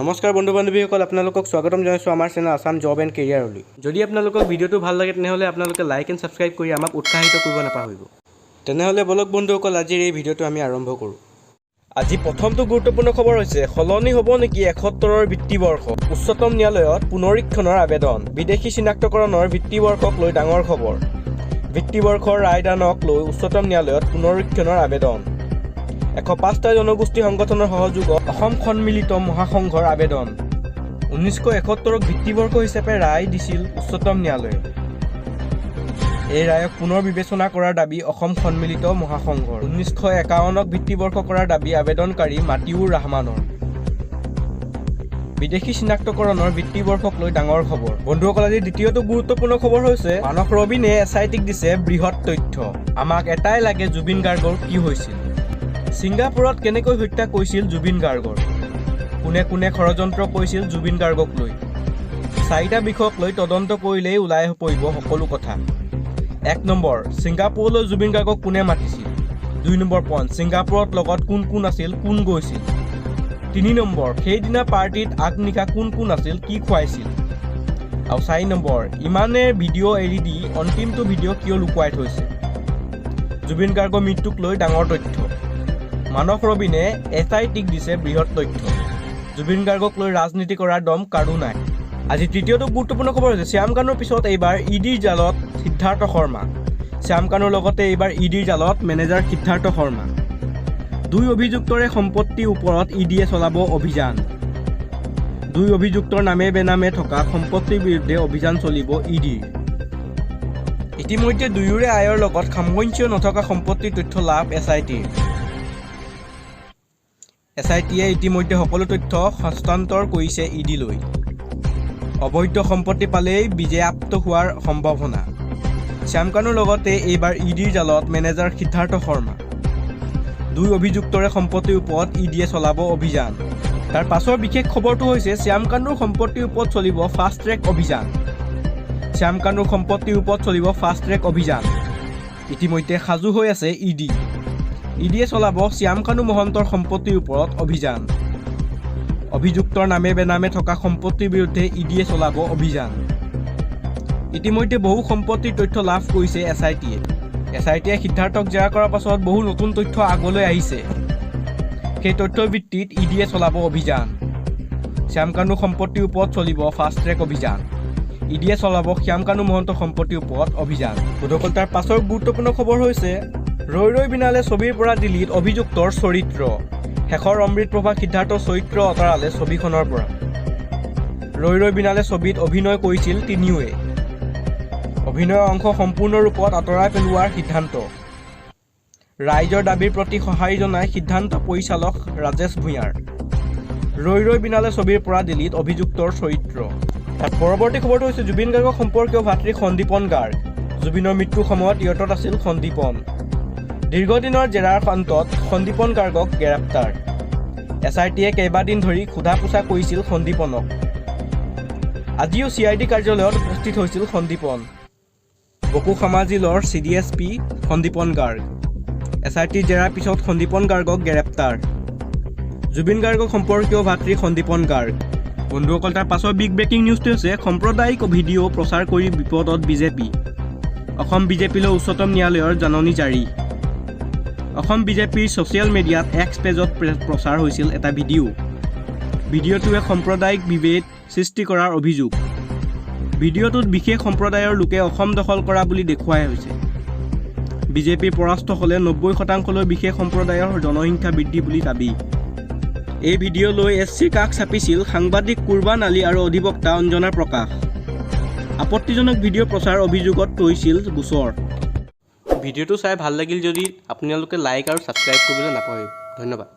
নমস্কাৰ বন্ধু বান্ধৱীসকল, আপোনালোকক স্বাগতম জনাইছোঁ আমাৰ চেনেল আছাম জব এণ্ড কেৰিয়াৰলৈ। যদি আপোনালোকক ভিডিঅ'টো ভাল লাগে, তেনেহ'লে আপোনালোকে লাইক এণ্ড ছাবস্ক্ৰাইব কৰি আমাক উৎসাহিত কৰিব নাপাহৰিব। তেনেহ'লে বলক বন্ধুসকল, আজিৰ এই ভিডিঅ'টো আমি আৰম্ভ কৰোঁ। আজি প্ৰথমটো গুৰুত্বপূৰ্ণ খবৰ হৈছে, সলনি হ'ব নেকি 71ৰ ভিত্তিবৰ্ষ? উচ্চতম ন্যায়ালয়ত পুনৰীক্ষণৰ আবেদন। বিদেশী চিনাক্তকৰণৰ ভিত্তিবৰ্ষক লৈ ডাঙৰ খবৰ। ভিত্তিবৰ্ষৰ ৰায়দানক লৈ উচ্চতম ন্যায়ালয়ত পুনৰীক্ষণৰ আবেদন। 105টা জনগোষ্ঠী সংগঠনৰ সহযোগত অসম সন্মিলিত মহাসংঘৰ আবেদন। 1971ক ভিত্তিবৰ্ষ হিচাপে ৰায় দিছিল উচ্চতম ন্যায়ালয়ে। এই ৰায়ক পুনৰ বিবেচনা কৰাৰ দাবী অসম সন্মিলিত মহাসংঘৰ। 1951ক ভিত্তিবৰ্ষ কৰাৰ দাবী আবেদনকাৰী মাতিউৰ ৰহমানৰ। বিদেশী চিনাক্তকৰণৰ ভিত্তিবৰ্ষক লৈ ডাঙৰ খবৰ। বন্ধুসকল, আজি দ্বিতীয়টো গুৰুত্বপূৰ্ণ খবৰ হৈছে, মানস ৰবীনে এছ I টিক দিছে বৃহৎ তথ্য। আমাক এটাই লাগে, জুবিন গাৰ্গৰ কি হৈছিল? ছিংগাপুৰত কেনেকৈ হত্যা কৰিছিল জুবিন গাৰ্গৰ? কোনে কোনে ষড়যন্ত্ৰ কৰিছিল জুবিন গাৰ্গক লৈ? চাৰিটা বিষয়ক লৈ তদন্ত কৰিলেই ওলাই পৰিব সকলো কথা। 1 নম্বৰ, ছিংগাপুৰলৈ জুবিন গাৰ্গক কোনে মাতিছিল? 2 নম্বৰ পইণ্ট, ছিংগাপুৰত লগত কোন কোন আছিল, কোন গৈছিল? 3 নম্বৰ, সেইদিনা পাৰ্টিত আগনিশা কোন কোন আছিল, কি খুৱাইছিল? আৰু 4 নম্বৰ, ইমানে ভিডিঅ' এৰি দি অন্তিমটো ভিডিঅ' কিয় লুকুৱাই থৈছে? জুবিন গাৰ্গৰ মৃত্যুক লৈ ডাঙৰ তথ্য। মানস ৰবীনে এছ I টিক দিছে বৃহৎ তথ্য। জুবিন গাৰ্গক লৈ ৰাজনীতি কৰাৰ দম কাৰো নাই। আজি তৃতীয়টো গুৰুত্বপূৰ্ণ খবৰ হৈছে, শ্যাম কানুৰ পিছত এইবাৰ ই ডিৰ জালত সিদ্ধাৰ্থ শৰ্মা। শ্যাম কানুৰ লগতে এইবাৰ ই ডিৰ জালত মেনেজাৰ সিদ্ধাৰ্থ শৰ্মা। দুই অভিযুক্তৰে সম্পত্তিৰ ওপৰত ই ডিয়ে চলাব অভিযান। দুই অভিযুক্তৰ নামে বেনামে থকা সম্পত্তিৰ বিৰুদ্ধে অভিযান চলিব ই ডিৰ। ইতিমধ্যে দুয়োৰে আয়ৰ লগত সামঞ্জস্য নথকা সম্পত্তিৰ তথ্য লাভ এছ I টিৰ। এছ I টিয়ে ইতিমধ্যে সকলো তথ্য হস্তান্তৰ কৰিছে ই ডিলৈ। অবৈধ সম্পত্তি পালেই বিজেয়াপ্ত হোৱাৰ সম্ভাৱনা। শ্যামকানুৰ লগতে এইবাৰ ই ডিৰ জালত মেনেজাৰ সিদ্ধাৰ্থ শৰ্মা। দুই অভিযুক্তৰে সম্পত্তিৰ ওপৰত ই ডিয়ে চলাব অভিযান। তাৰ পাছৰ বিশেষ খবৰটো হৈছে, শ্যামকানুৰ সম্পত্তিৰ ওপৰত চলিব ফাষ্ট ট্ৰেক অভিযান। শ্যামকানুৰ সম্পত্তিৰ ওপৰত চলিব ফাষ্ট ট্ৰেক অভিযান। ইতিমধ্যে সাজু হৈ আছে ই ডি। ই ডিয়ে চলাব শ্যামকানু মহন্তৰ সম্পত্তিৰ ওপৰত অভিযান। অভিযুক্তৰ নামে বেনামে থকা সম্পত্তিৰ বিৰুদ্ধে ই ডিয়ে চলাব অভিযান। ইতিমধ্যে বহু সম্পত্তিৰ তথ্য লাভ কৰিছে এছ I টিয়ে। এছ I টিয়ে সিদ্ধাৰ্থক জেৰা কৰাৰ পাছত বহু নতুন তথ্য আগলৈ আহিছে। সেই তথ্যৰ ভিত্তিত ই ডিয়ে চলাব অভিযান। শ্যামকানু সম্পত্তিৰ ওপৰত চলিব ফাষ্ট ট্ৰেক অভিযান। ই ডিয়ে চলাব শ্যামকানু মহন্ত সম্পত্তিৰ ওপৰত অভিযান। বন্ধুসকল, তাৰ পাছৰ গুৰুত্বপূৰ্ণ খবৰ হৈছে, ৰৈ ৰৈ বিনালে ছবিৰ পৰা ডিলিট অভিযুক্তৰ চৰিত্ৰ। শেখৰ অমৃত প্ৰভা সিদ্ধাৰ্থৰ চৰিত্ৰ আঁতৰালে ছবিখনৰ পৰা। ৰৈ ৰৈ বিনালে ছবিত অভিনয় কৰিছিল তিনিওৱে। অভিনয়ৰ অংশ সম্পূৰ্ণৰূপত আঁতৰাই পেলোৱাৰ সিদ্ধান্ত। ৰাইজৰ দাবীৰ প্ৰতি সঁহাৰি জনাই সিদ্ধান্ত পৰিচালক ৰাজেশ ভূঞাৰ। ৰৈ ৰৈ বিনালে ছবিৰ পৰা ডিলিট অভিযুক্তৰ চৰিত্ৰ। তাৰ পৰৱৰ্তী খবৰটো হৈছে, জুবিন গাৰ্গৰ সম্পৰ্কীয় ভাতৃ সন্দীপন গাৰ্গ। জুবিনৰ মৃত্যুৰ সময়ত য়টত আছিল সন্দীপন। দীৰ্ঘদিনৰ জেৰাৰ অন্তত সন্দীপন গাৰ্গক গ্ৰেপ্তাৰ। এছ I টিয়ে কেইবাদিন ধৰি সোধা পোছা কৰিছিল সন্দীপনক। আজিও চি I D কাৰ্যালয়ত উপস্থিত হৈছিল সন্দীপন। বকো খামাজিলৰ C D S P Sandipan Garg. S I টিৰ জেৰাৰ পিছত সন্দীপন গাৰ্গক গ্ৰেপ্তাৰ। জুবিন গাৰ্গক সম্পৰ্কীয় ভাতৃ সন্দীপন গাৰ্গ। বন্ধুসকল, তাৰ পাছৰ বিগ ব্ৰেকিং নিউজটো হৈছে, সাম্প্ৰদায়িক ভিডিঅ' প্ৰচাৰ কৰি বিপদত বিজেপি। অসম বিজেপিলৈ উচ্চতম ন্যায়ালয়ৰ জাননী জাৰি। অসম বিজেপিৰ ছ'চিয়েল মিডিয়াত এক্স পেজত প্ৰচাৰ হৈছিল এটা ভিডিঅ'। ভিডিঅ'টোৱে সাম্প্ৰদায়িক বিভেদ সৃষ্টি কৰাৰ অভিযোগ। ভিডিঅ'টোত বিশেষ সম্প্ৰদায়ৰ লোকে অসম দখল কৰা বুলি দেখুওৱা হৈছে। বিজেপি পৰাস্ত হ'লে 90%লৈ বিশেষ সম্প্ৰদায়ৰ জনসংখ্যা বৃদ্ধি বুলি দাবী। এই ভিডিঅ' লৈ এছ চিৰ কাষ চাপিছিল সাংবাদিক কুৰবান আলী আৰু অধিবক্তা অঞ্জনা প্ৰকাশ। আপত্তিজনক ভিডিঅ' প্ৰচাৰ অভিযোগত তৰিছিল গোচৰ। ভিডিঅ'টো চাই ভাল লাগিল যদি আপোনালোকে লাইক আৰু ছাবস্ক্ৰাইব কৰিবলৈ নাপাহৰিব। ধন্যবাদ।